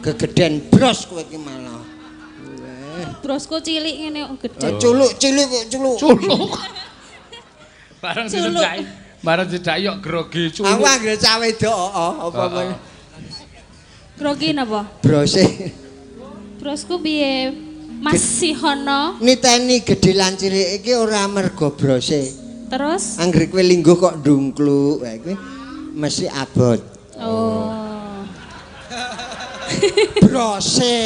Gegeden bros kowe iki malah. Brosku cilik ngene kok gedhe. Culuk cilik kok culuk. Culuk. Bareng dicedhaki, bareng dicedhaki kok grogi culuk. Aku anggere cah wedok heeh, apa meneh. Grogi napa? Brose. Brosku piye? Mas Sihono. Niteni gedhe lan cilik iki ora mergo brose. Terus? Anggere kowe lingguh kok ndungkluk, wae kuwi mesti abot. Oh. Brose.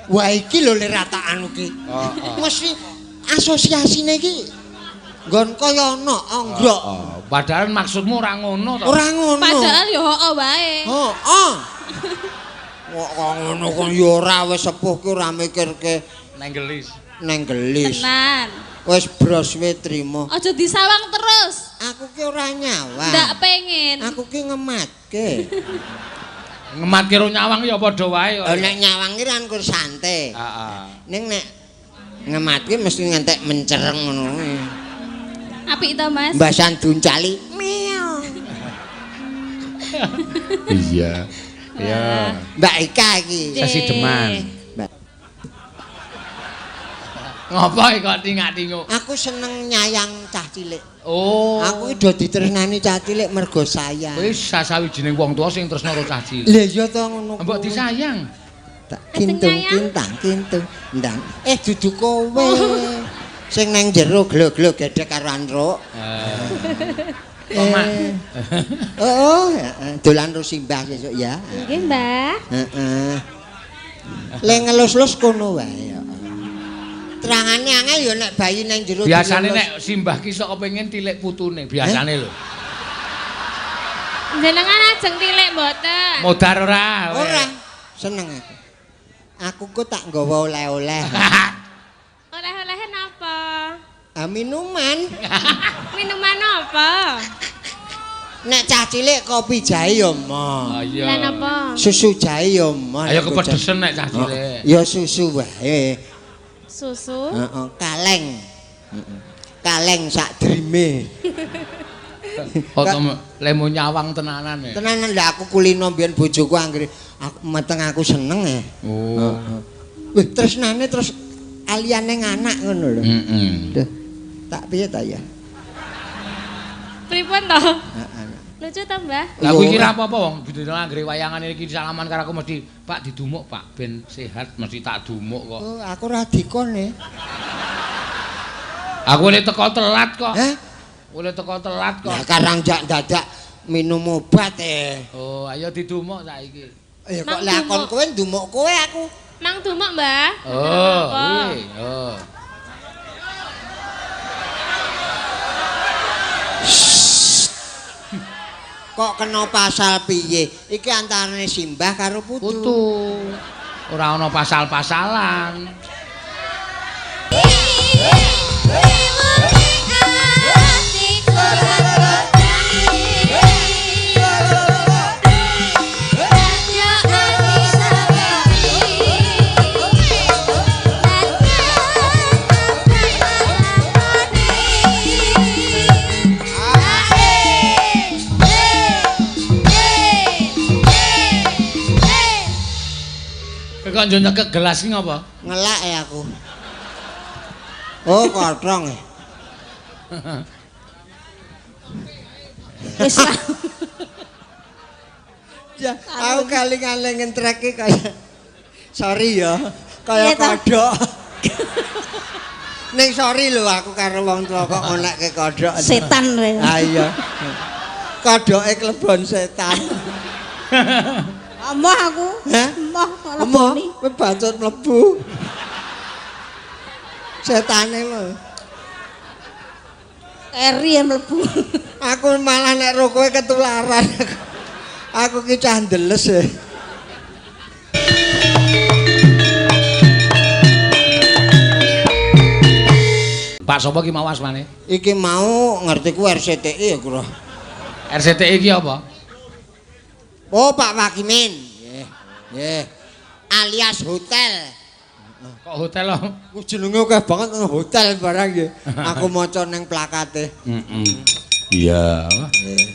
Wah iki lho le ratakan iki. Heeh. Mesti asosiasine iki nggon kaya ana anggrok. Heeh. Padahal maksudmu ora ngono to. Ora ngono. Padahal ya heeh wae. Heeh. Kok kok ngono kok ya ora wis sepuh ki ora mikirke Neng gelis. Neng gelis. Tenan. Wis bros we trimo. Aja disawang terus. Aku ki ora nyawang. Ndak pengen. Aku ki ngematke. Ngematke ro nyawang ya padha wae kok. Nek nyawang ki kan kur santai. Heeh. Ning nek ngematke mesti ngantek mencereng ngono kuwi. Apik to, Mas? Mbasan duncali. Meow. Iya. Iya. Mbak Ika iki. Sesideman. Mbak. Ngopo kok tingak-tinguk? Aku seneng nyayang cah cilik. Oh. Aku iki do ditresnani cah cilik mergo sayang. Kuwi sasawijining wong tuwa sing tresna karo cah cilik. Lha iya to ngono. Mbok disayang. Tak kintung kintang kintung ndang. Dudu kowe. Sing nang jero glo-glo gedhek karo antruk. Kok mak. Oh, dolan ro simbah sesuk ya. Nggih, Mbah. Heeh. Le ngelus-lus kono wae. Terangane angel ya nek bayi nang jero. Biasane nek simbah ki sok kepengin tilik putune, biasane lho. Jenengan ajeng tilik mboten? Modar ora? Ora. Seneng aku. Aku kok tak nggawa oleh-oleh. Oleh-olehe napa? Ah, minuman. Minuman apa? Nek cah cilik kopi jahe ya moh. Ah iya. Lah napa? Susu jahe ya moh. Ayo kepedhesen nek cah cilik. Ya susu wae. Susu? Heeh, kaleng. Heeh. Kaleng sak drime. Oh, lemu nyawang tenanan ya. Tenanan lha aku kulino mbiyen bojoku anggere aku meteng aku seneng ya. Oh. Heeh. Wih, tresnane terus aliyane anak ngono lho. Heeh. Duh. Tak piye ta ya? Pripun to? Heeh. Lucu to, Mbah? Lah kuwi kira apa-apa wong bidina anggere wayangane iki salaman karo aku mesti Pak didumuk Pak ben sehat mesti tak dumuk kok. Oh, aku ora dikon e. Aku le teko telat kok. Hah? Oleh teko telat kok. Lah karang jak dadak minum obat e. Oh, ayo didumuk saiki. Ya kok lakon kowe ndumuk kowe aku. Mang dumuk, Mbah. Oh, kuwi. Oh. Kok kena pasal piye? Iki antarane simbah karo putu. Putu. Ora ana pasal-pasalan. Kok njo nyekek gelas iki ngapa? Ngelak ya aku. Oh, kotrong. Wis lah. Ya, aku kali-kali ngentrek iki kaya sorry ya, kaya kodhok. Ning sorry lho aku karo wong tuwa kok ngonekke kodhok. Setan kowe. Ha iya. Kodhoke klebon setan. Emoh aku. Hah? Emoh kok Emoh, leboni. kowe bacut mlebu. Setane lho. Keri yang mlebu. Aku malah nek ro kowe ketularan. Aku ki cah ndeles e. Pak sapa ki mau asmane? Iki mau ngertiku RCTI ya, Kuro. RCTI ki apa? Oh, Pak Wakimin. Nggih. Nggih. Alias hotel. Kok hotel lho? Ku jenenge akeh banget nang hotel barang nggih. Aku maca ning plakate. Heeh. Iya. Nggih.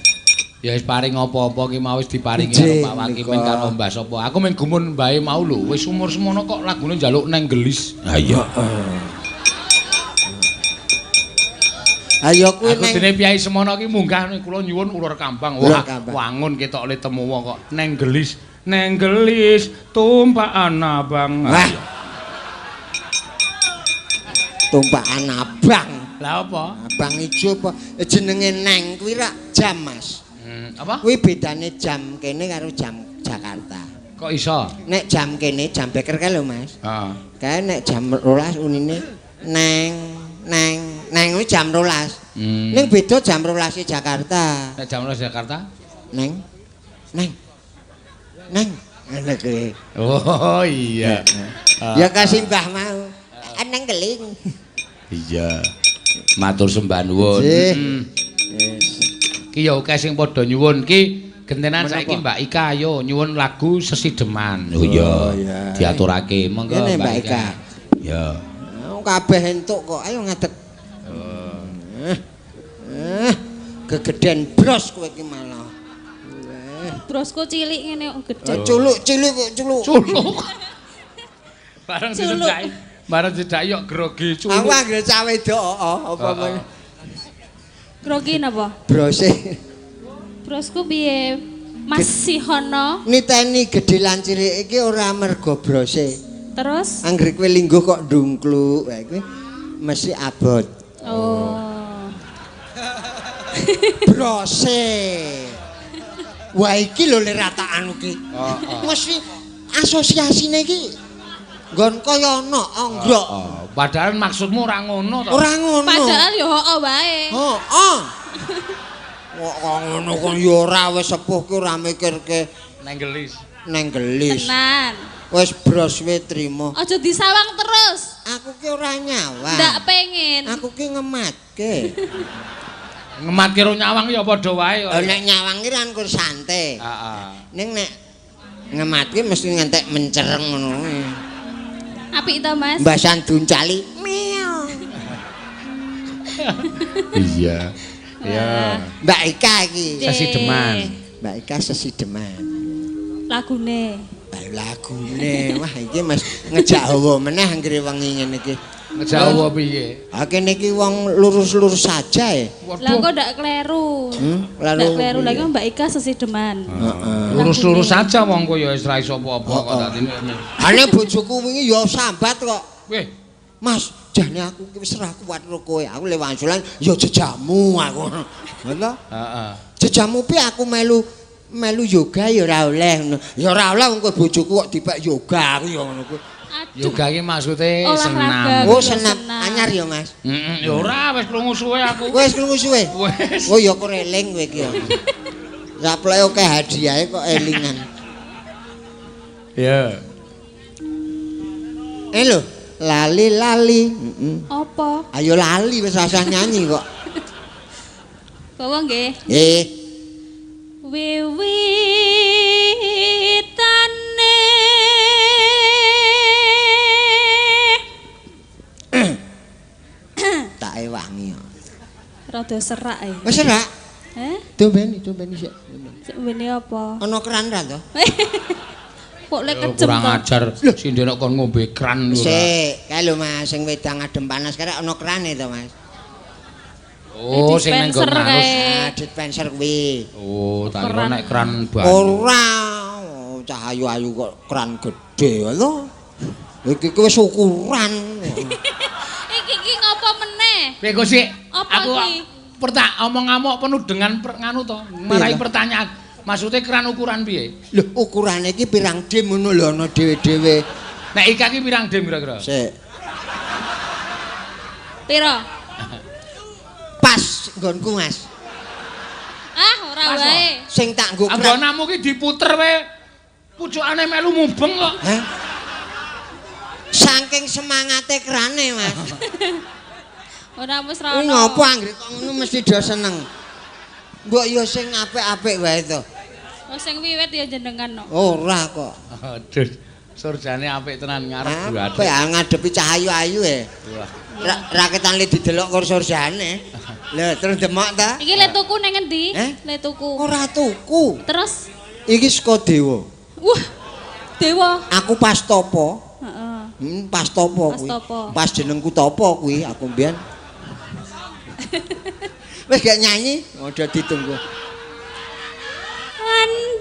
Ya wis paring apa-apa ki mau wis diparingi karo Pak Wakimin karo Mbah sapa. Aku mung gumun mbahe mau lho, wis umur semono kok lagune njaluk neng gelis. Ha iya. Ayo kuwi neng. Aku dene piyai semono ki munggah kula nyuwun ulur kambang. Wah, wangun ketok le temu wong kok neng gelis. Neng gelis tumpakan abang. Wah. Tumpakan abang. Lah apa? Abang ijo apa jenenge neng kuwi rak jam, Mas. Apa? Kuwi bedane jam kene karo jam Jakarta. Kok iso? Nek jam kene jam beker kae lho, Mas. Heeh. Kae nek jam 12 unine neng neng neng kuwi jam 12. Ning beda jam 12 Jakarta. Nek jam 12 Jakarta? Neng neng neng ngene kuwi. Oh iya. Ya kasih mbah mau. Neng keling. Iya. Matur sembah nuwun. Ki ya akeh sing padha nyuwun ki gentenan saiki Mbak Ika ayo nyuwun lagu Sesideman. Oh iya. Diaturake monggo Mbak Ika. Ya. Kabeh entuk kok. Ayo ngadeg. Gegeden bros kowe iki malah. Brosku cilik ngene kok gedhe. Culuk cilik kok culuk. Culuk. Bareng dicedhaki. Bareng dicedhaki kok grogi culuk. Aku anggere cah wedok apa meneh. Grogi napa? Brose. Brosku piye? Mas Sihono. Niteni gedhe lan cilik iki ora mergo brose. Terus? Anggere kowe lingguh kok ndungkluk, wae kuwi mesti abot. Oh. Brose. Wah iki lho le ratakan iki. Heeh. Mesti asosiasine iki nggon kaya ana anggrok. Heeh. Padahal maksudmu ora ngono to. Ora ngono. Padahal ya heeh wae. Heeh. Kok ngono kok ya ora wis sepuh ki ora mikirke neng gelis. Neng gelis. Tenan. Wis bros we trimo. Aja disawang terus. Aku ki ora nyawang. Ndak pengen. Aku ki ngematke. Ngematke ro nyawang ya padha wae kok. Nek nyawang ki kan kur santai. Heeh. Ning nek ngematke mesti ngantek mencereng ngono kuwi. Apik to, Mas? Mbasan duncali. Meow. Iya. Iya. Mbak Ika iki Sesideman. Mbak Ika Sesideman. Lagune. Lagune. Wah iki Mas ngejak hawa meneh anggere wengi ngene iki. Ngejak hawa piye? Ha kene iki wong lurus-lurus saja ya. Lah kok ndak kleru. Ndak kleru lagi Mbak Ika Sesideman. Heeh. Lurus-lurus saja wong kowe ya wis ra iso apa-apa kok dadine. Ane bojoku wingi ya sambat kok. Weh, Mas, jane aku ki wis ra kuat karo kowe. Aku le wangsulan ya jejamu aku. Ngono. Heeh. Jejamu piye aku melu melu yoga ya ora oleh ngono. Ya ora oleh wong kowe bojoku kok dipek yoga aku ya ngono kuwi. Yoga iki maksude senam. Oh, senam. Anyar ya, Mas. Heeh, ya ora wis krungu suwe aku. Wis krungu suwe. Wis. Oh ya kok eling kowe iki ya. Sapleke akeh hadiahe kok elingan. Ya. Eh lho, lali-lali. Heeh. Apa? Ayo lali wis rasah nyanyi kok. Bawa nggih. Nggih. Wiwitane tak ewangi. Rada serak e. Wis serak? Heh? Dombeni sik. Sik mbene apa? Ana keran ra to? Kok lek kejem kurang ajar sindene kon ngombe kran lho. Sik, kae lho Mas sing wedang adem panas karek ana krane to Mas. Oh, sing nang nggon arus. Ah, dispenser kuwi. Oh, tak kira nek kran banyu. Ora, cah ayu-ayu kok kran gedhe lho. Iki ki wis ukuran. Iki ki ngopo meneh? Piye kok sik? Aku omong ngamuk penuh dengan nganu to, marai pertanyaan. Maksudnya keran ukuran piye? Lho, ukurane iki pirang dim ngono lho ana dhewe-dhewe. Nek Ika ki pirang dim kira-kira? Sik. Piro? Pas nggonku, Mas. Ah, ora wae. Sing tak nggo keran. Anggonamu ki diputer wae. Pucukane melu mubeng kok. Hah? Saking semangate kerane, Mas. Ora wis ra ono. Ngopo anggere kok ngono mesti do seneng. Mbok ya sing apik-apik wae to. Oh sing wiwit ya jenengan no. Ora kok. Aduh, surjane apik tenan ngarep apik ngadepi cah ayu-ayu e. Wah. Raketan le didelok karo surjane. Lha terus demok ta? Iki le tuku nang ngendi? Eh? Le tuku. Ora tuku. Terus Iki saka dewa. wah. Dewa. Aku pas topo. Heeh. Pas topo Pas kuwi. topo. Pas jenengku topo kuwi aku mbiyen. Wis gak nyanyi, udah ditunggu.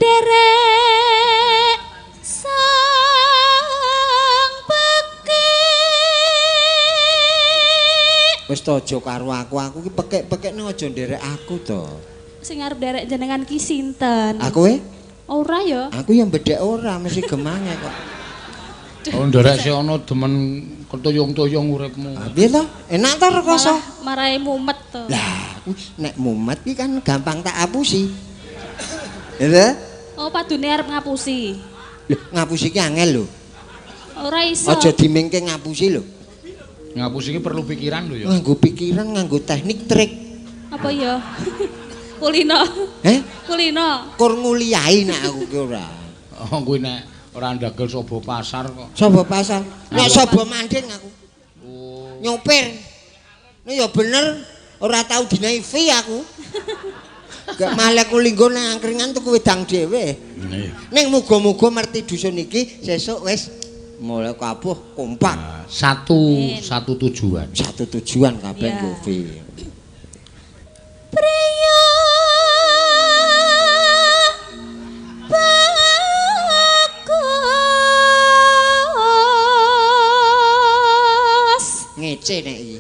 Anderek sang pekik. Wis to aja karo aku, aku ki pekik-pekikne aja nderek aku to. Sing arep nderek jenengan ki sinten? Aku e? Ora ya. Aku yang bedhek ora, mesti gemange kok. Oh nderek sing ana demen ketuyung-tuyung uripmu. Ah, piye to? Enak to rekoso? Malah marahi mumet to. Lah, aku nek mumet ki kan gampang tak apusi. Ya ta? Oh, padune arep ngapusi. Lho, ngapusi ki angel lho. Ora iso. Aja dimingke ngapusi lho. Ngapusi ki perlu pikiran lho ya. Nganggo pikiran, nganggo teknik, trik. Apa ya? Kulino. Eh? Kulino. Kur nguliahi nek aku ki ora. Oh kuwi nek ora ndagel sobo pasar kok. Sobo pasar. Nek sobo manding aku. Oh. Nyopir. Nek ya bener ora tau dinai fee aku. Gak malah aku linggo nang angkringan tuku wedang dhewe. Ning muga-muga merti dusun iki sesuk wis mulai kabuh kompak. Nah, satu tujuan. Satu tujuan kabeh Ya. nggo fee. Priya bagus. Ngece nek iki.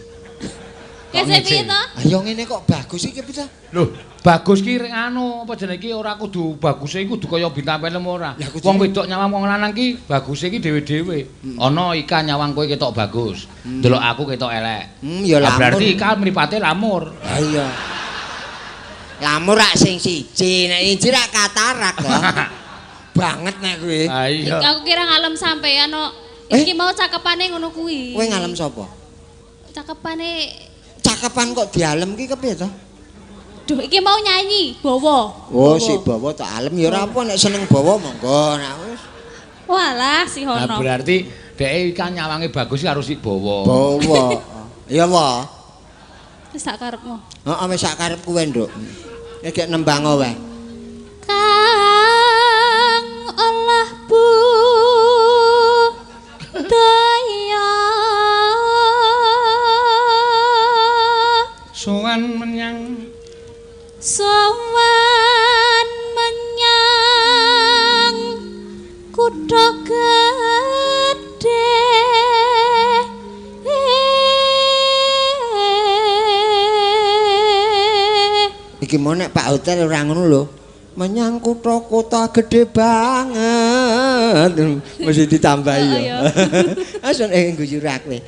Kese ngece? piye to? Ayo ngene kok bagus iki piye to? Loh, bagus ki rek anu apa jenenge iki ora kudu baguse iki kudu kaya bintang film ora. Lah, kudu- Wong wedok nyawang wong lanang ki baguse ki dhewe-dhewe. Ana Ika nyawang kowe ketok bagus, ndelok aku ketok elek. Ya Lah, lamur. berarti Ika mripate lamur. Ha iya. Lamur rak sing siji, nek siji rak katarak to. Banget nek kuwi. Ha iya. Aku kira ngalem sampean kok. Eh? Iki mau cakepane ngono kuwi. Kowe ngalem sapa? Cakepane Cakepan kok dialem ki kepiye to? Duh, iki mau nyanyi, bawa. Oh, si bawa tak alem ya ora apa nek seneng bawa monggo nek wis. Walah, si Lah Hono. berarti dhek Ika nyawange bagus karo si Bawa. Bawa. Ya wae. Wis sak karepmu. Heeh wis sak karep kuwe, Nduk. Nek gek nembang wae. Kang olah budaya Sowan menyang sowan menyang kutha gedhe. Iki mau nek Pak Hotel ora ngono lho. Menyang kutha-kutha gede banget. Mesti ditambahi Oh, ya. iya. Asun guyu ra kowe.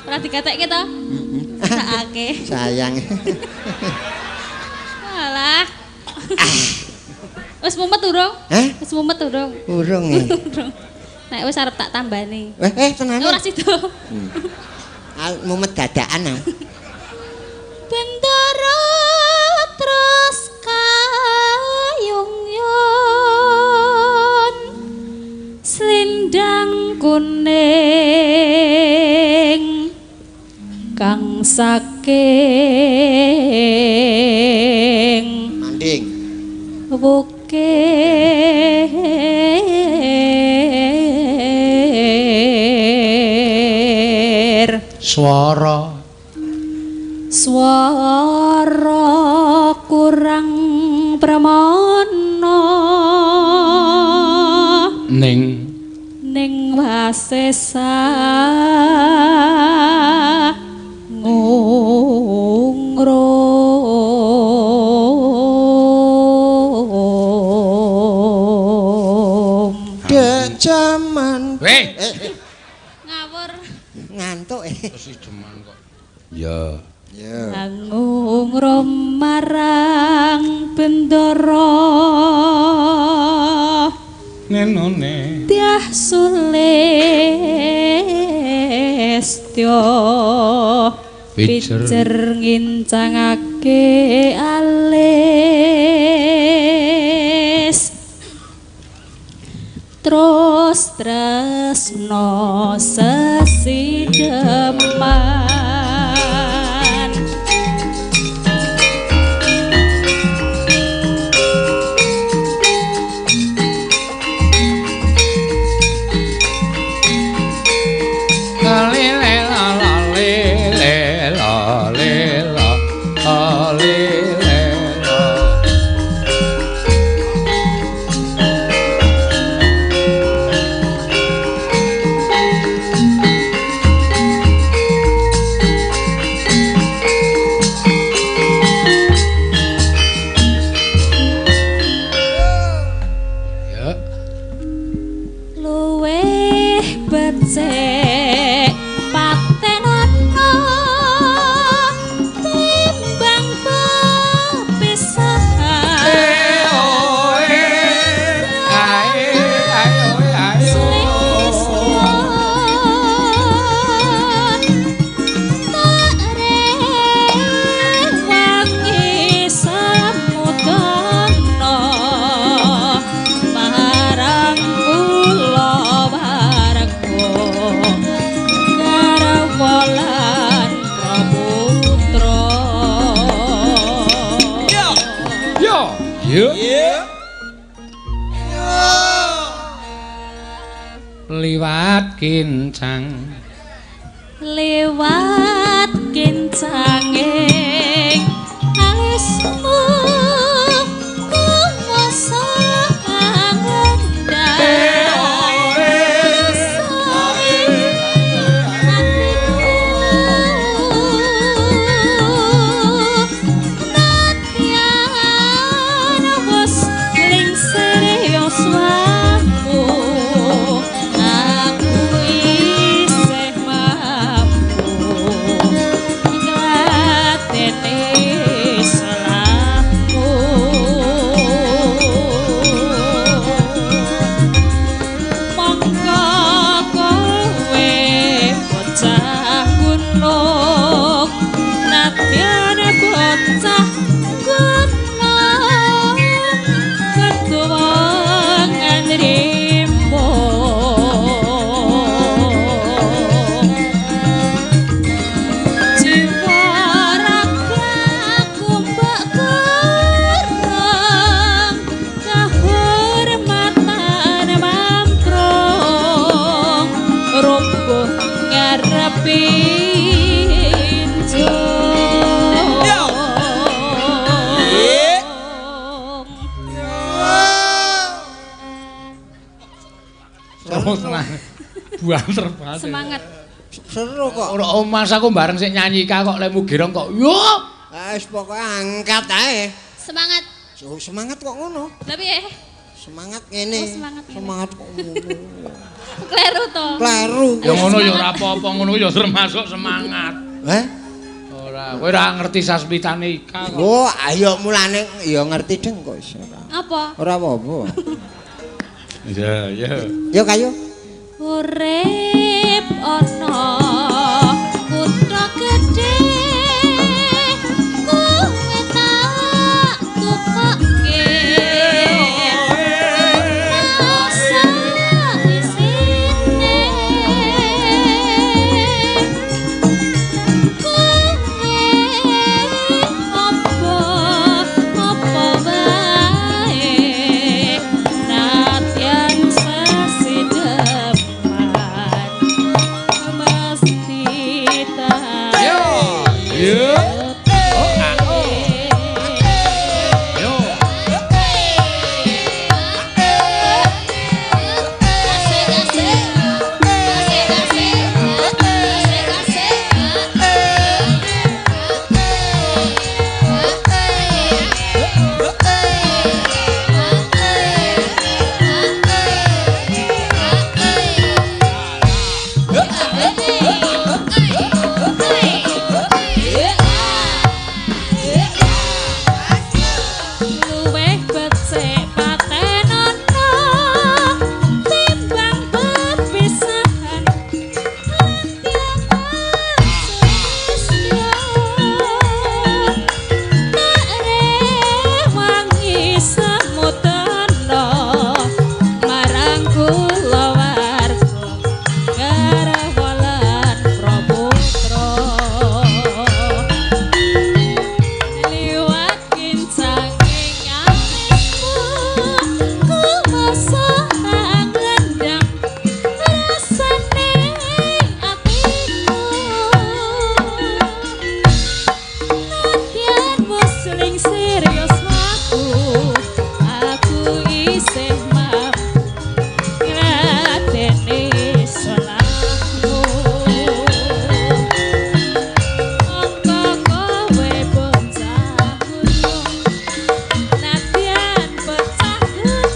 Ora dikatekke to? Sakake. Sayang. Alah. Wis mumet urung? Hah? Wis mumet urung? Urung e. Urung. Nek wis arep tak tambani. Tenan. Ora sida. Mumet dadakan ah. Bendara terus kayung yon slendang kuning kang saking Manding. wukir swara swara kurang pramana ning ning wasesa ngungrum. Dek jaman. Weh, Ngawur. Ngantuk eh. sideman kok. Ya. Ya. Ngungrum marang bendara Nenone. Tiah sulistya Pijer. pijer ngincangake alis terus tresno sesideman. Liwat kincang. Lewat kincanging alismu kuwasa Buanter banget. Semangat. Seru kok. Ora mas aku bareng sik nyanyi ka kok lemu girong kok. Yo. Wis pokoke angkat ae. Semangat. Oh, semangat kok ngono. Lah piye? Semangat ngene. Oh, semangat ngene. Semangat kok ngono. Kleru to. Kleru. Ya ngono ya ora apa-apa ngono ya termasuk semangat. Heh? Ora, kowe ora ngerti sasmitane Ika kok. Oh, ayo mulane ya ngerti deng kok iso ora. Apa? Ora apa-apa. Iya, iya. Yo kayo. Urip ana kutha gedhe kowe tak tukokke rasa isine kowe apa apa wae nadyan sesideman mesti tak Yo. Yo. Oh, ah, oh. Yo. Luwih becik patenono timbang pepisahan tak rewangi samudana marang kulawarga garwa lan praputra liwat kincanging atiku kuwasa ngendang rasane atiku nadyan musling serius aku aku isih mampu ngladeni salahmu. Monggo kowe bocah gunung nadyan bocah gunung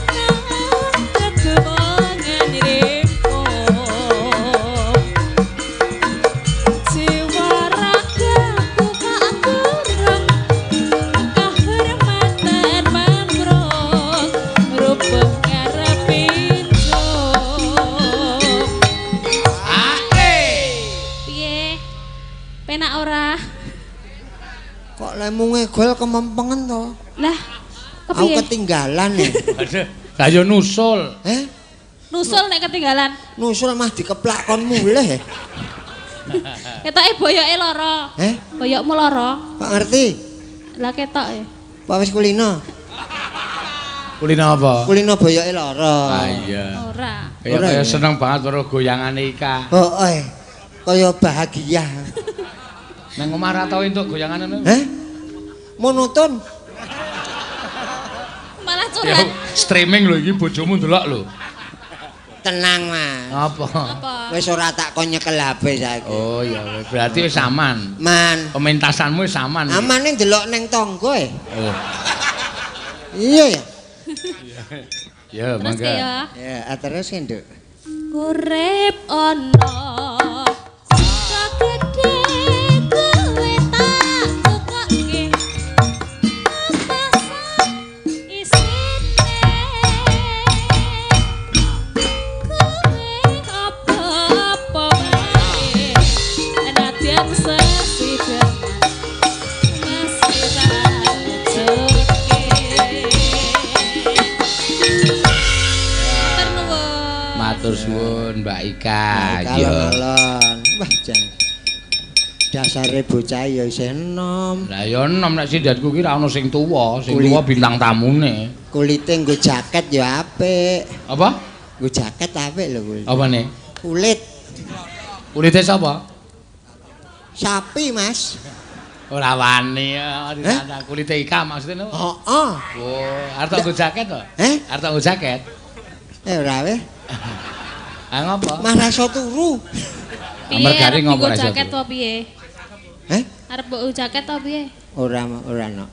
ketuwongan rimpo jiwa ragaku kak kurang kahormatan mamrong rubuh ngarepin jong. Piye? Penak ora? Kok lemu ngegol kemempengen to? Lah, Aku kepiye? ketinggalan ya. Aduh, lah yo nusul. Eh? Nusul nek ketinggalan. Nusul mah dikeplak kon mulih. Ketoke boyoke lara. Eh? Boyokmu lara. Kok ngerti? Lah ketok e. Pak wis kulino. Kulino apa? Kulino boyoke lara. Ah iya. Ora. Kaya seneng banget karo goyangane Ika. Heeh. Kaya bahagia. Nang omah ra tau entuk goyangan ngono. Heh? Monoton. Malah curhat. Streaming lho iki bojomu ndelok lho. Tenang, Mas. Apa? Apa? Wis ora tak kon nyekel HP saiki. Oh iya, berarti wis aman. Man. Pementasanmu wis aman. Amane ndelok ning tangga e. Oh. Iya ya. Ya, mangga. Ya, terus Nduk. Urip ana kutha gedhe kowe tak tukokke. Pasan isine. Kowe apa-apa wae. Nadyan sesideman masih tak ngejokke. Matur suwun Mbak Ika. Alon-alon. Wah, jan. Dasare bocah ya isih enom. Lah ya enom nek sindanku ki ra ono sing tuwa, sing tuwa bintang tamune. Kulite nggo jaket ya apik. Apa? Nggo jaket apik lho kuwi. Apane? Kulit. Kulite sapa? Sapi, Mas. Ora wani ya, kulite Ika maksudnya nopo? Heeh. Oh, arep nggo jaket to? Heh? Arep nggo jaket? Ora weh. Ah ngopo? Malah iso turu. Piye arep nggo jaket to piye? Heh? Arep mbok jaket to piye? Ora ora no.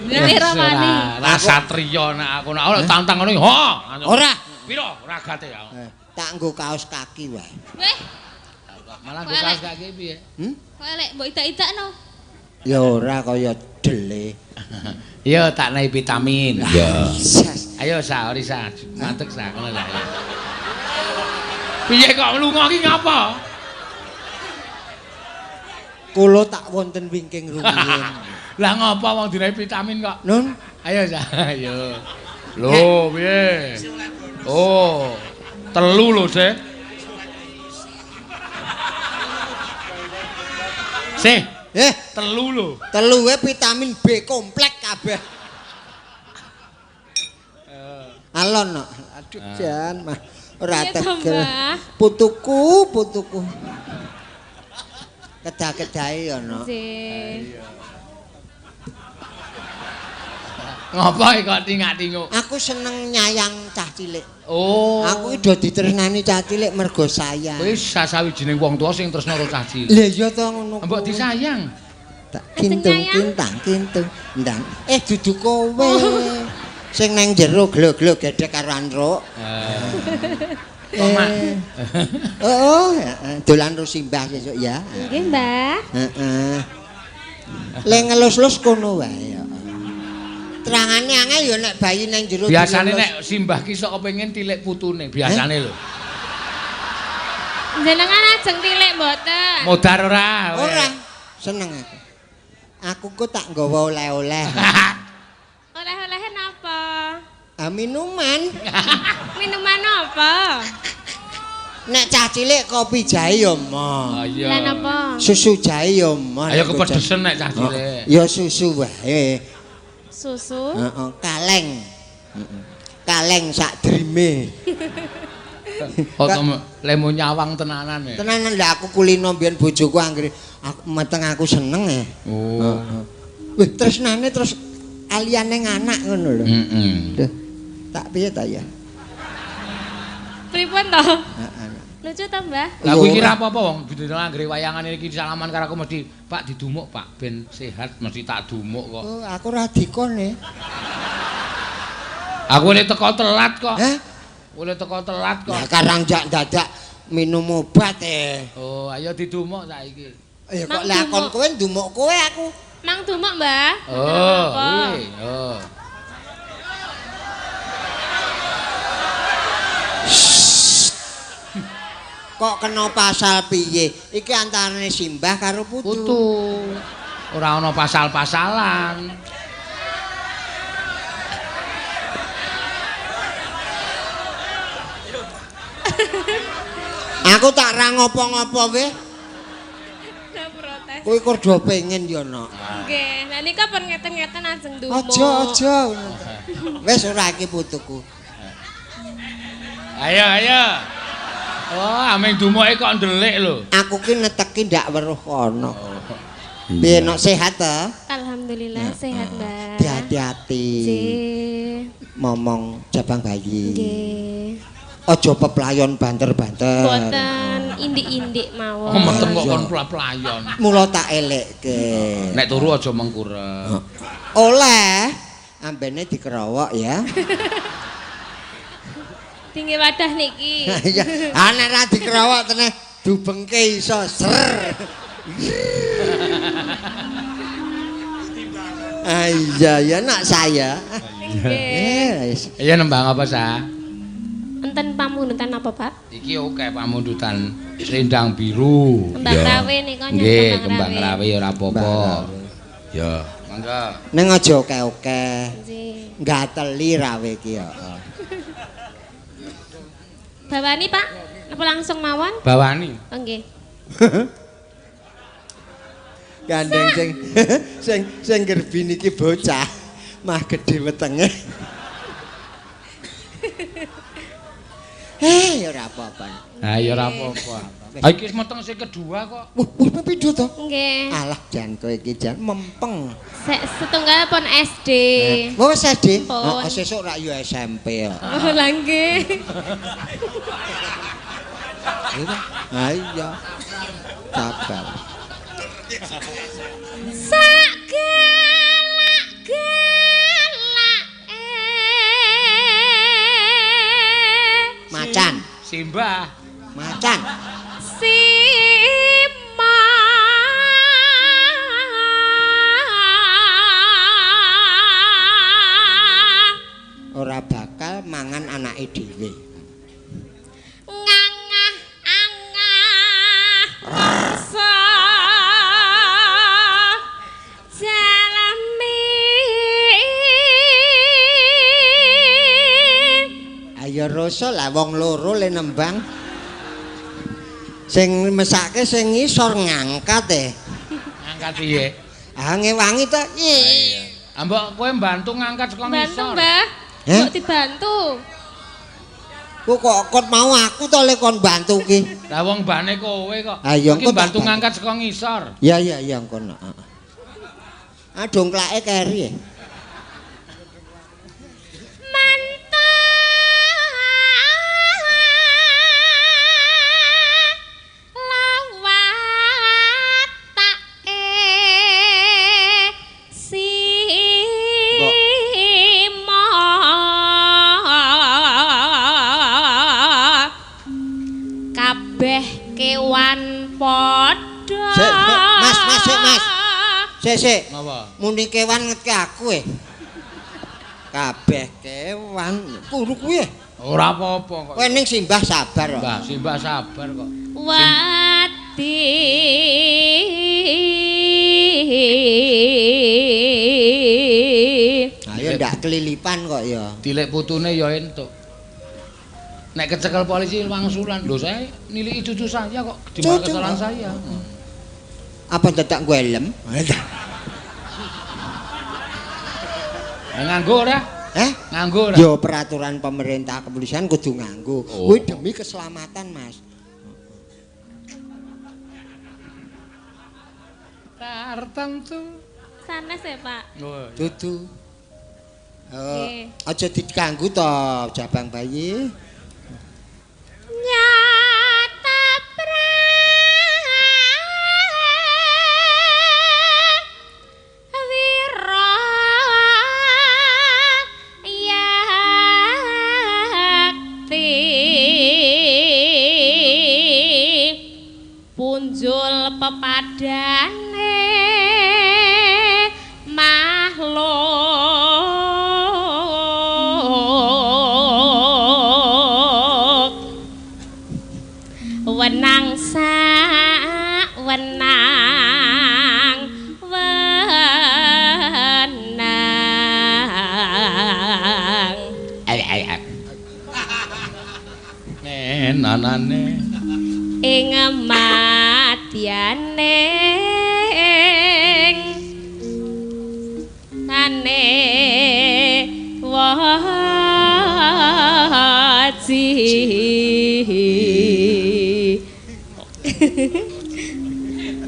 Piye ra wani? Ra satriya nek aku nek ora tantang ngono ha. Ora. Piro ragate ya? Tak nggo kaos kaki wae. Weh. Malah nggo kaos kaki piye? Hmm? Kok elek mbok idak-idakno? Ya ora kaya dele. Ya tak naik vitamin. Ya. Ayo sa, ori sa, mantek sa kono lah. Piye kok lunga ki ngapa? Kula tak wonten wingking rumiyin. Lah ngapa wong dinaik vitamin kok? Nun, ayo sa, ayo. Lho, piye? Oh, telu lho, Sih. Sih. Telu lho. Telu wae vitamin B komplek kabeh. Alon no. Aduh jan mah ora tegel. Putuku, putuku. Kedah-kedahe ya no. Nggih. Ngopo kok tingak-tinguk? Aku seneng nyayang cah cilik. Oh. Aku iki do ditresnani cah cilik mergo sayang. Kuwi sasawijining wong tuwa sing tresna karo cah cilik. Lha iya to ngono. Mbok disayang. Tak kintung kintang kintung ndang. Dudu kowe. Sing nang jero glo-glo gedhek karo antruk. Mak. Oh, dolan ro simbah sesuk ya. Nggih, Mbah. Heeh. Le ngelus-lus kono wae ya. Terangane angel ya nek bayi nang jero. Biasane nek simbah ki sok kepengin tilik putune, biasane lho. Jenengan ajeng tilik mboten? Modar ora? Ora. Seneng aku. Aku kok tak nggawa oleh-oleh. Oleh-olehe napa? Ah, minuman. Minuman apa? Nek cah cilik kopi jahe ya moh. Iya. Lah napa? Susu jahe ya moh. Ayo kepedhesen nek cah cilik. Ya susu wae. Susu? Heeh, kaleng. Kaleng sak drime. Oh, lemu nyawang tenanan ya. Tenanan lha aku kulino mbiyen bojoku anggere aku meteng aku seneng ya. Oh. Heeh. Wih, tresnane terus aliyane anak ngono lho. Heeh. Duh. Tak piye ta ya? Pripun to? Heeh. Lucu ta, Mbah? Lah kuwi kira apa-apa wong dina anggere wayangan iki salaman karo aku mesti Pak didumuk Pak ben sehat mesti tak dumuk kok. Oh, aku ora dikon e. Aku oleh teko telat kok. Hah? Oleh teko telat kok. Lah karang jak dadak minum obat e. Oh, ayo didumuk saiki. Ya kok lah kon kowe ndumuk kowe aku. Mang dumuk, Mbah. Oh, kuwi. Oh. Kok kena pasal piye? Iki antarane simbah karo putu. Putu. Ora ana pasal-pasalan. Aku tak ra ngopo-ngopo weh. Lah protes. Kowe kok do pengen ya, Nok. Nggih, lah nika pun ngeten-ngeten ajeng ndumuk. Aja, aja. Wis ora iki putuku. Ayo, ayo. Oh, ameng dumuke kok ndelik lho. Aku ki neteki ndak weruh kono. Piye nok sehat to? Alhamdulillah sehat, Mbak. Hati-hati. Nggih. Momong jabang bayi. Nggih. Aja peplayon banter-banter. Boten indik-indik mawon. Oh, meteng kok kon playon. Mula tak elekke. Nek turu aja mengkurep. Oleh ambene dikerowok ya. Tinggi wadah niki. Iya, ah nek ra dikerowok teneh dubengke iso ser. Ah iya ya nak saya. Nggih. Iya nembang apa sa? Enten pamundutan apa, Pak? Iki oke pamundutan selendang biru. Kembang rawe nika. Nggih, kembang rawe ya ora apa-apa. Ya, mangga. Ning aja oke-oke. Nggih. Gateli rawe iki ya. Bawani, Pak? Napa langsung mawon? Bawani. Oh, nggih. Gandeng sing sing sing gerbin iki bocah mah gedhe wetenge. Hei, ya ora apa-apa. Ha ya ora apa-apa. Ha iki wis meteng sing kedua kok. Wah, wah pindho to? Nggih. Alah jan kowe iki jan mempeng. Setunggal pun SD. Oh, wis SD. Pun. Oh, sesuk rak yo SMP ya. Oh, lha nggih. Ha iya. Sabar. Sak galak-galake. Macan, Simbah. macan. Sima. Ora bakal mangan anake dhewe. Ngangah angah rasa jalami. Ayo rasa lah wong loro le nembang. Sing mesake sing ngisor ngangkat e. Ngangkat piye? Ah ngewangi to. Iya. Mbok kowe mbantu ngangkat saka Bantu, ngisor. Mbah. Mbok dibantu. Ku kok kon mau aku to le kon bantu ki. Lah wong mbane kowe kok. Ayo Iki bantu ngangkat saka ngisor. Ya ya ya kono. Ah dongklake keri. Sik, napa? Muni kewan ngetke aku e. Kabeh kewan turu kuwi. Ora apa-apa kok. Kowe ning simbah sabar kok. Mbah, simbah sabar kok. Wati. Ayo ndak kelilipan kok ya. Dilek putune ya entuk. Nek kecekel polisi wangsulan, lho saya niliki cucu saya kok di mana kesalahan saya. Apa dadak nggo helm? Nganggo ora? Eh? Nganggo ora? Ya peraturan pemerintah kepolisian kudu nganggo. Oh. Kuwi demi keselamatan, Mas. Tartamtu. Sanes ya, Pak. Oh, iya. Dudu. Oh, aja diganggu to, jabang bayi. Nyata prawira yakti punjul pepadane makhluk wenang sak wenang wenang Nenanane ing madyane ing tane wong aji.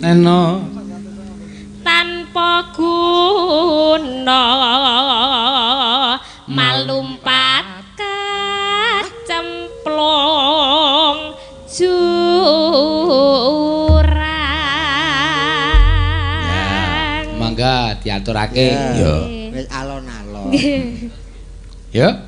Neno tanpa guna malumpat kecemplung jurang. Mangga diaturake. Ya. Wis alon-alon. Ya.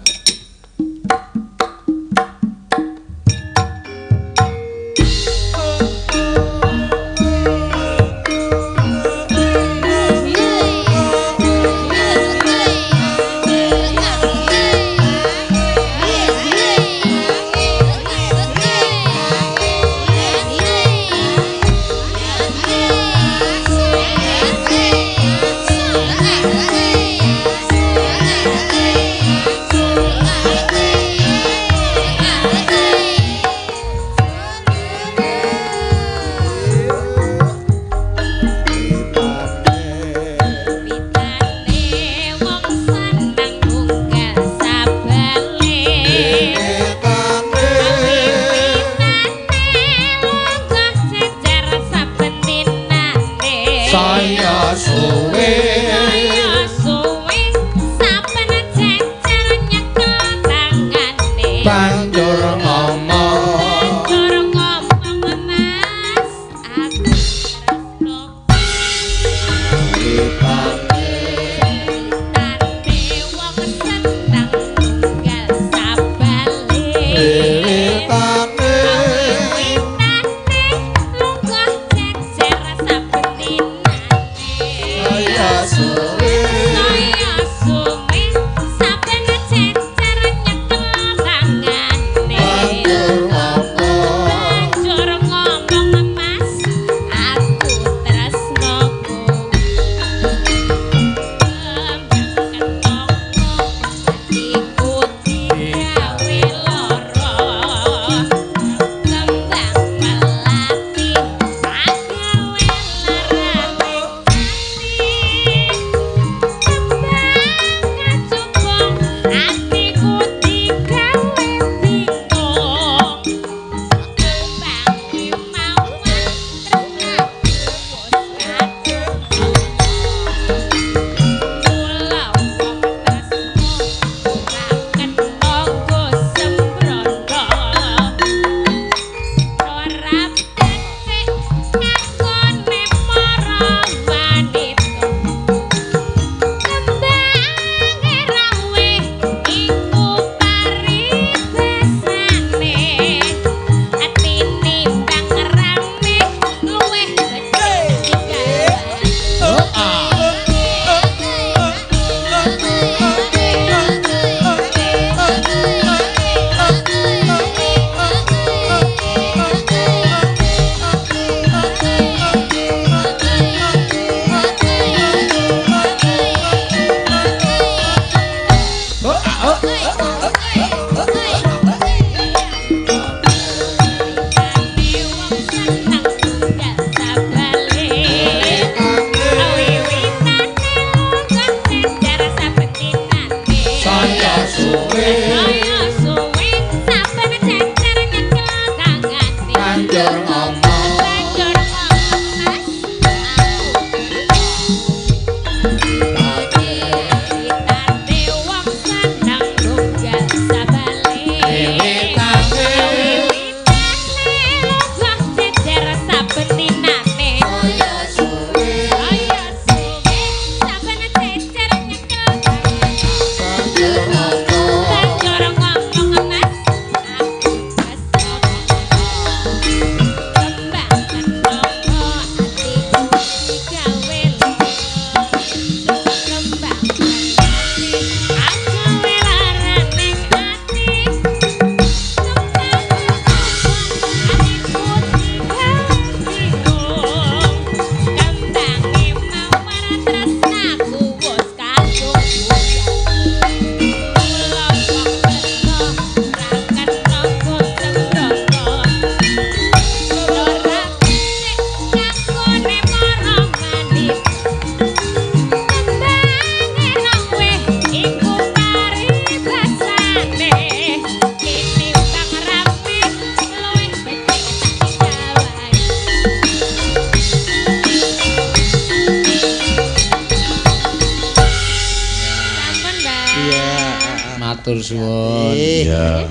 matur suwun. Iya.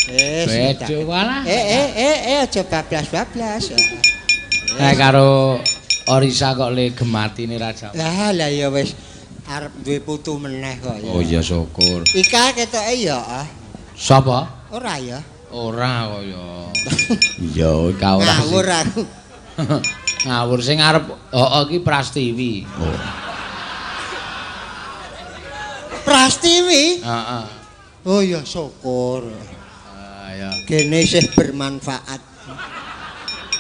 Wis. Walah. Aja bablas-bablas. Nek karo Orisa kok le gematine Raja. Lah lah ya wis arep duwe putu meneh kok ya. Oh iya syukur. Ika ketoke ya. Sapa? Ora ya. Ora kok ya. Iya, Ika ora. Ngawur aku. Ngawur sing arep heeh iki Prastiwi. Oh. Prastiwi? Heeh. Oh ya syukur. Ah ya. Gene isih bermanfaat.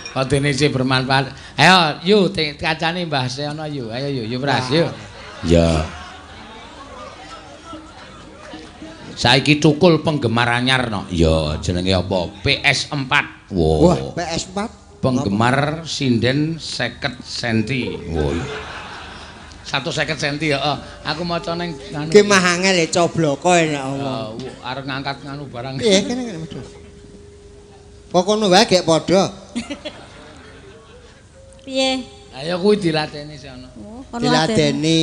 Padene isih bermanfaat. Ayo yu kancane Mbah Seno yu. Ayo yu, yu Pras yu. Ya. Saiki cukul penggemar anyar no. Ya jenenge apa? PS4. Wow. Wah, PS4. Penggemar sinden 50 senti. Wah. 150 senti ya. Aku maca ning anu. Ki mah angel e cobloko nek omong. Arep ngangkat nganu barang. Iya, kene kene medho. Pokono wae gek padha. Piye? Ayo kuwi dilateni sono. Oh, dilateni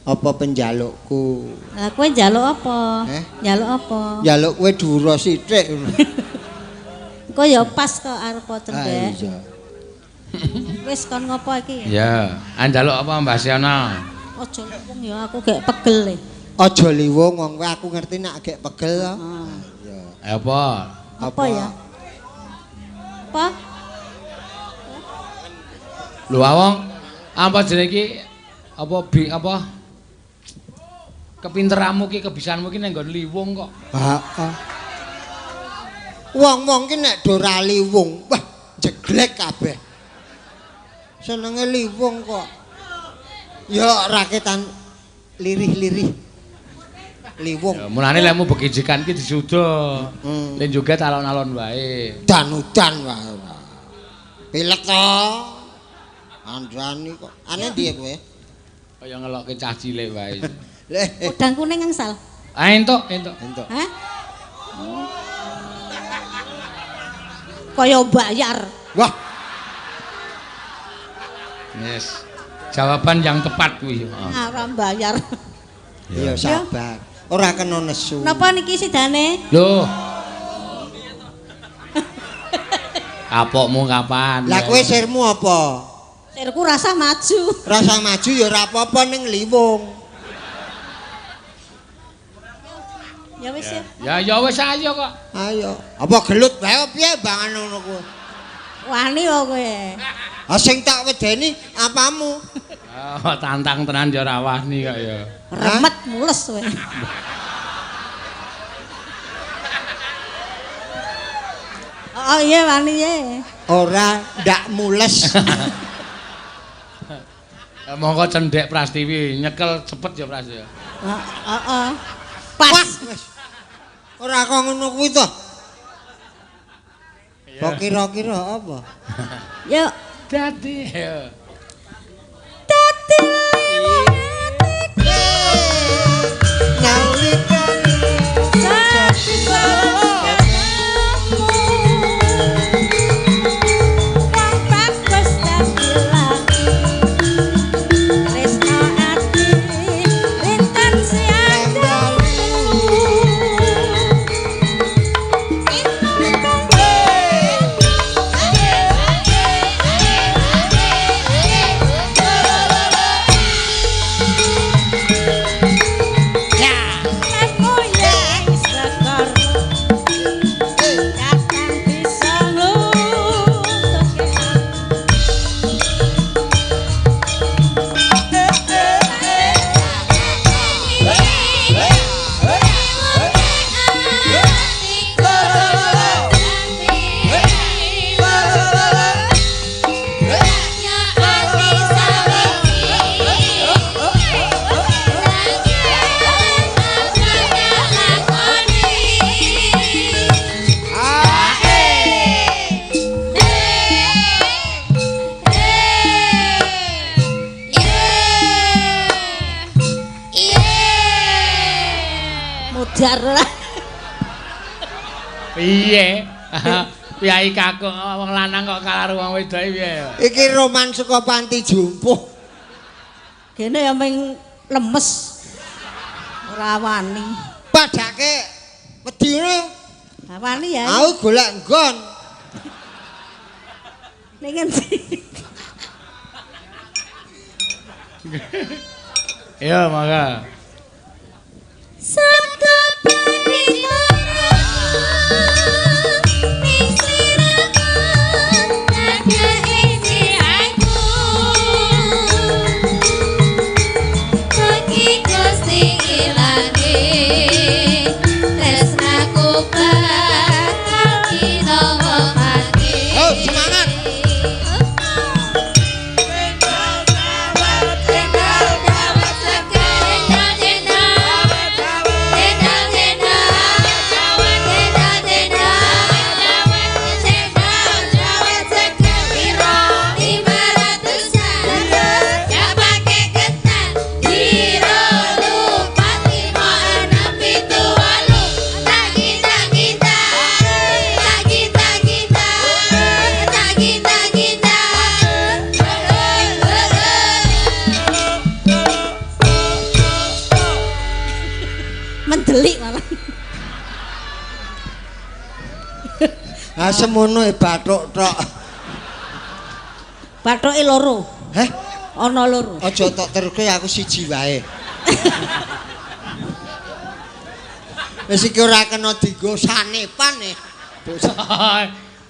apa penjalukku. Lah kowe njaluk apa? Njaluk apa? Njaluk kowe dhuwur sithik. Engko ya pas kok arep cendhek. Iya. Wis kon ngopo iki? Ya, njaluk apa Mbah Seno? Aja liwung ya aku gek pegel e. Aja liwung wong kowe aku ngerti nek gek pegel to. Iya. Apa? Apa ya? Apa? Lho awong apa jenenge iki apa bi apa kepinteranmu ki kebisaanmu ki ning nggon liwung kok. Heeh. Wong-wong ki nek do ra liwung, wah jeglek kabeh. Senenge liwung kok. Ya raketan lirih-lirih. Liwung. Ya mulane lemu begijikan ki disuda. Le joget alon-alon wae. Dan-udan wae. Pilek to. Andani kok. Ane ndi kowe? Kaya ngelokke cah cilik wae. Udang kuning angsal. Ah entuk, entuk. Entuk. Hah? Kaya bayar. Wah. Yes. Jawaban yang tepat kuwi. Ora bayar. Ya sabar. Ora kena nesu. Napa niki sidane? Lho. Kapokmu kapan? Lah kowe sirmu apa? Sirku rasa maju. Rasa maju ya ora apa-apa ning liwung. Ya wis ya. Ya ya wis ayo kok. Ayo. Apa gelut wae piye bangan ngono kuwi? Wani kok kowe. Ah sing tak wedeni apamu? Oh, tantang tenan ya ora wani kok ya. Remet mules kowe. Oh iya wani ye. Ora ndak mules. Monggo cendhek Prastiwi nyekel cepet ya Pras ya. Heeh. Pas. Ora kok ngono kuwi to. Kok kira-kira apa? Yuk. Dadi ya. Dadi Piye? Piyai kakung wong lanang kok kalah wong wedok piye? Iki roman saka panti jumpuh. Kene ya ming lemes. Ora wani. Padake wedi ngono. Ha wani ya. Aku golek nggon. Ning ngendi? Iya, mangga. Sabda panitara ning sliramu ada isi aku bagi Gusti ilange tresnaku bakal dinawa mati. Oh, semangat. Mendelik malah. Ah semono e bathuk tok. Bathuke loro. Heh, Ana loro. aja tok teruske aku siji wae. Wis iki ora kena dienggo sanepan e.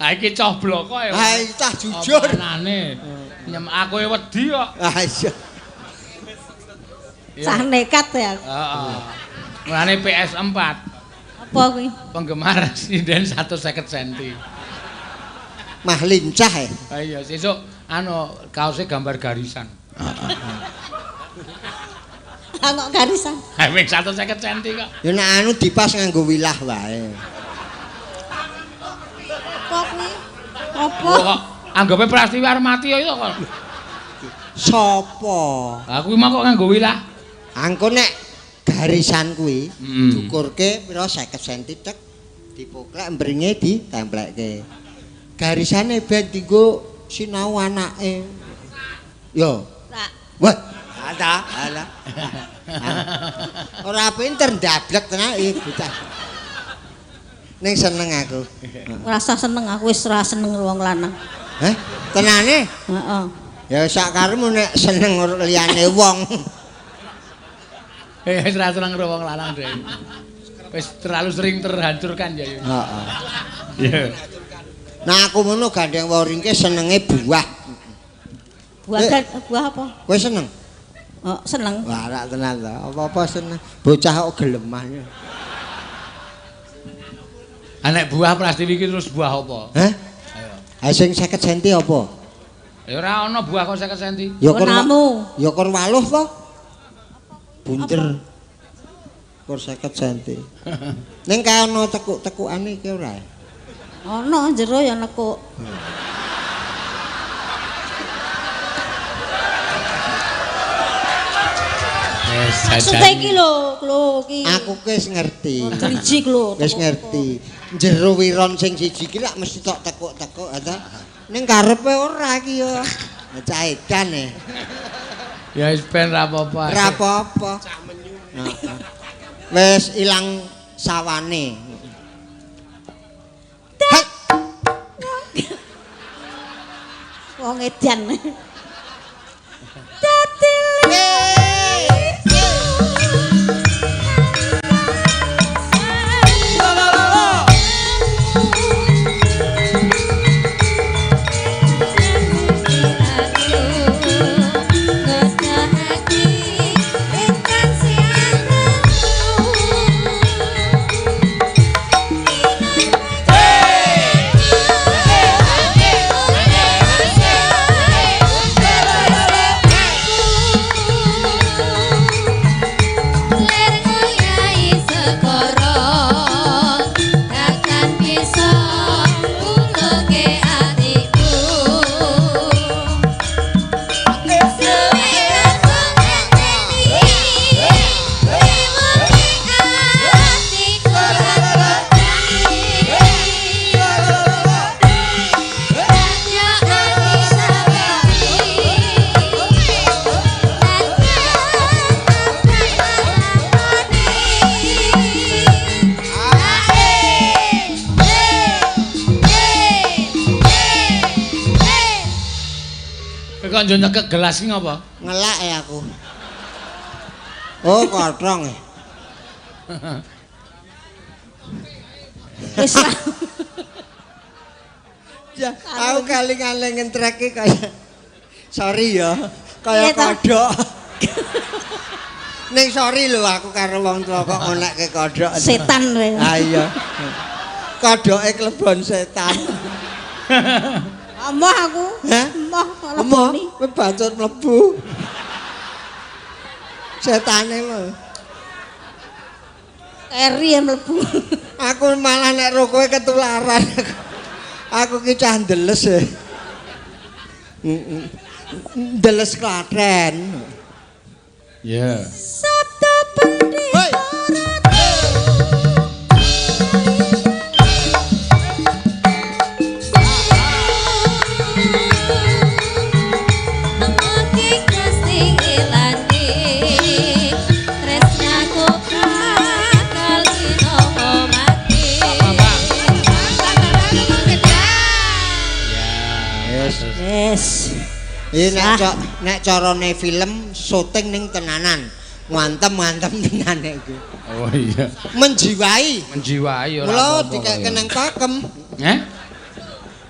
Ha iki cah bloko ya. Ha iki cah jujur. Omonane. Nyem aku e wedi kok. Ah iya. Cah nekat ya. Heeh. Mulane PS4 Apa kuwi? penggemar sinden 150 cm. Mah lincah e. Ha iya, sesuk anu kaose gambar garisan. Ah kok garisan. Ha wing 150 cm kok. Ya nek anu dipas nganggo wilah wae. Apa kuwi? Apa? Kok anggape Prastiwi arep mati ya itu kok. Sopo? Lah kuwi mah kok nganggo wilah. Angko nek garisan kuwi diukurke pira 50 cm tek dipoklek mbringe ditemplekke. Garisane ben dienggo sinau anake. Yo. Wah, ala ala. Ora pinter ndablek tenan iki bocah. Ning seneng aku. Ora usah seneng aku wis ora seneng wong lanang. Heh, tenane? Heeh. Ya sak karepmu nek seneng liyane wong. Wis ora seneng karo wong lanang dhewe. Wis terlalu sering terhancurkan ya. Heeh. Iya. Nah aku ngono gandeng waringke senenge buah. Buah buah apa? Kowe seneng? Oh, seneng. Wah, rak tenan to. Apa-apa seneng. Bocah kok gelemah. Nek buah Prastiwi iki terus buah apa? Hah? Ayo. Ha sing 50 cm apa? Ya ora ana buah kok 50 cm. Ya kor Namu. Ya kor waluh to. Bunder. Kor 50 cm. Ning kae ana tekuk-tekukane iki ora? Ana jero ya nekuk. Maksudnya iki lho, lho iki. Aku wis ngerti. Driji lho. Wis ngerti. Jero wiron sing siji iki lak mesti tok tekuk-tekuk ta. Ning karepe ora iki ya. Cah edan e. Ya wis ben ra apa-apa. Ora apa-apa. Wis ilang sawane. Hei, Wong edan. Hey! Kok njo nyekek gelas ki ngapa? Ngelak ya aku. Oh, kotrong. Wis lah. Ya, aku kali-kali ngentrek kaya sorry ya, kaya kodhok. Ning sorry lho aku karo wong tuwa kok ngonekke kodhok. Setan kowe. Ha iya. Kodhoke klebon setan. Emoh aku. Hah? Emoh kok Emoh, leboni. kowe bacut mlebu. Setane lho. Keri yang mlebu. Aku malah nek ro kowe ketularan. Aku ki cah ndeles e. Ndeles Klaten. Iya. Sabda pendeta. Hoi. Yes. Iki nek carane film syuting ning tenanan. Ngantem-ngantem tenane iki. Oh iya. Menjiwai. Menjiwai ora Mula apa-apa. dikek nang pakem. Heh?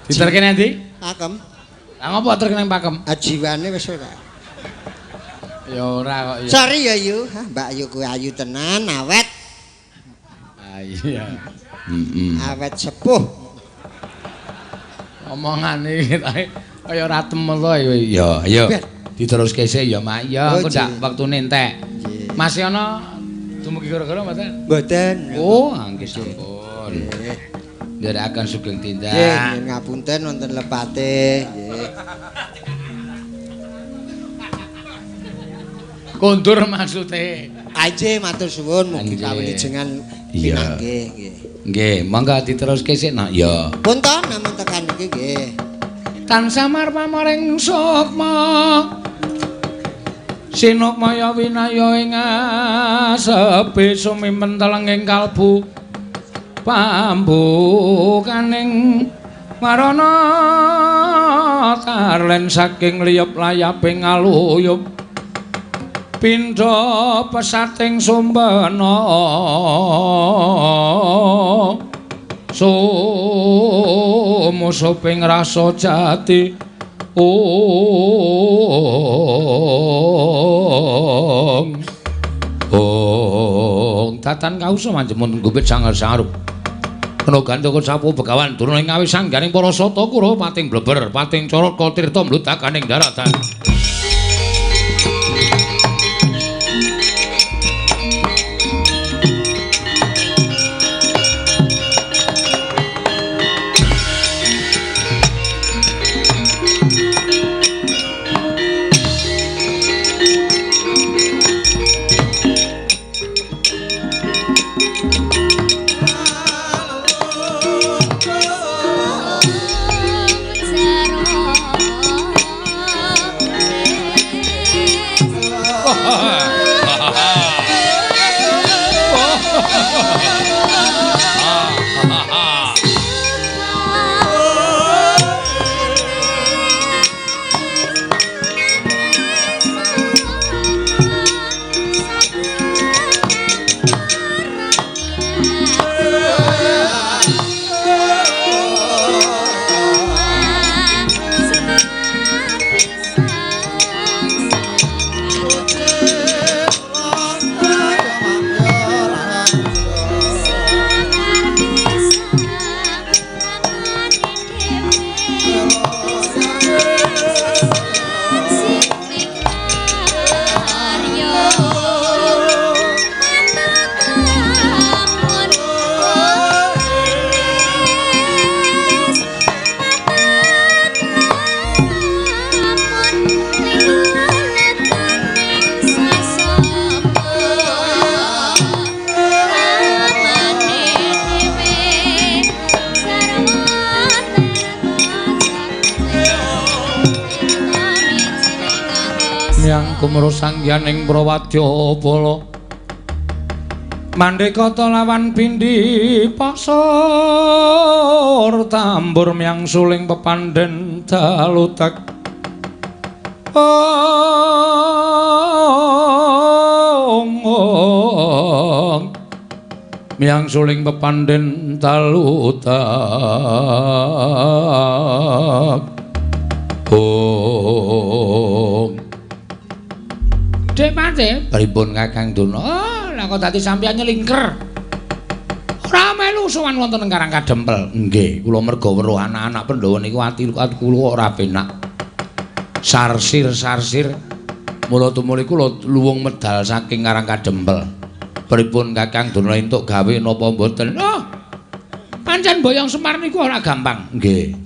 Diterke nang ndi? Pakem. Lah ngopo terke nang pakem? Jiwane wis ora. Ya ora kok ya. Sorry ya Yu. Hah, Mbak Yu kuwi ayu tenan, awet. Ah iya. Heeh. Awet sepuh. Omongane iki kaya ora temel to ya. Ya, ayo. Diteruske sik ya, Mak. Ya, engko ndak wektune entek. Masih ana dumugi gara-gara mboten? Mboten. Oh, nggih sampun. Nggih. Nderekaken sugeng tindak. Nggih, ngapunten wonten lepate. Nggih. Kondur maksude. Aje matur suwun mugi kawilijengan pinanggih nggih. Nggih, monggo diteruske sik nak ya. Pun to namung tekan iki nggih. Tansah marmaring sukma. Sinukmaya winaya ing asepi sumimen telenging kalbu. Pambukaning marana tarlen saking liyep layaping aluyup. Pindha pesating sumbena sumusuping rasa jati ong ong tatan kausa manjemun gupit sangar sangarup kena gandaka sapu begawan turun ing ngawi sanggaring para sata kura pating bleber pating corot tirta mludakaning daratan. Kumro sangyaning Prawadyabala Mandekata lawan pindhi pasor tambur myang suling pepandhen dalutek Ong miyang suling pepandhen talutak. Ong Dek Pate, pripun Kakang Durna? Oh, lah kok dadi sampeyan nyelingker. Ora melu sowan wonten ing Karang Kadempel. Nggih, kula merga weruh anak-anak Pandhawa niku ati kula ora penak. Sarsir-sarsir mula tumuli kula luwung medal saking Karang Kadempel. Pripun Kakang Durna entuk gawe napa mboten? Oh. Pancen boyong Semar niku ora gampang. Nggih.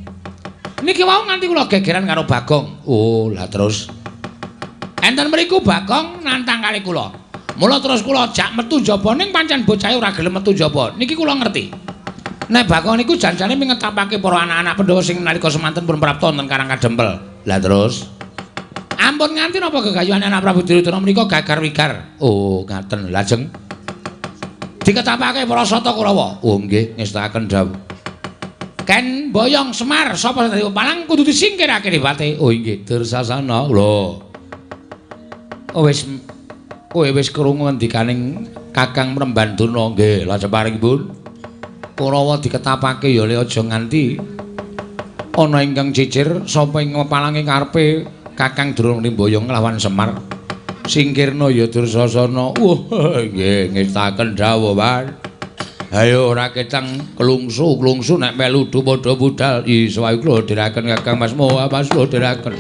Niki wau nganti kula gegeran karo Bagong. Oh, lah terus enten mriku Bagong nantang kali kula. Mula terus kula jak metu njaba ning pancen bocahe ora gelem metu njaba. Niki kula ngerti. Nek Bagong niku janjane mingetapake para anak-anak Pandhawa sing nalika semanten pun prapta wonten Karang Kadempel. Lah terus ampun nganti napa gegayuhane anak Prabu Duryudana menika gagar wigar. Oh, ngaten. Lajeng diketapake para Sata Kurawa. Oh nggih, ngestakaken dawuh. Ken boyong Semar sapa sing dadi pepalang kudu disingkirake ribate. Oh inggih, Dursasana. Lho. Wis kowe wis krungu ngendikaning Kakang Mremban Durna. Nggih, lajeng paringipun Kurawa diketapake ya le aja nganti ana ingkang cicir sapa ing pepalange karepe Kakang Durna mboyong nglawan Semar. Singkirna ya Dursasana. Wah, nggih ngestaken dawuh, Pak. Ayo ora ketang klungsu-klungsu nek melu padha budal. Iso ae kula dherekaken Kakang Mas. Mas kula dherekaken.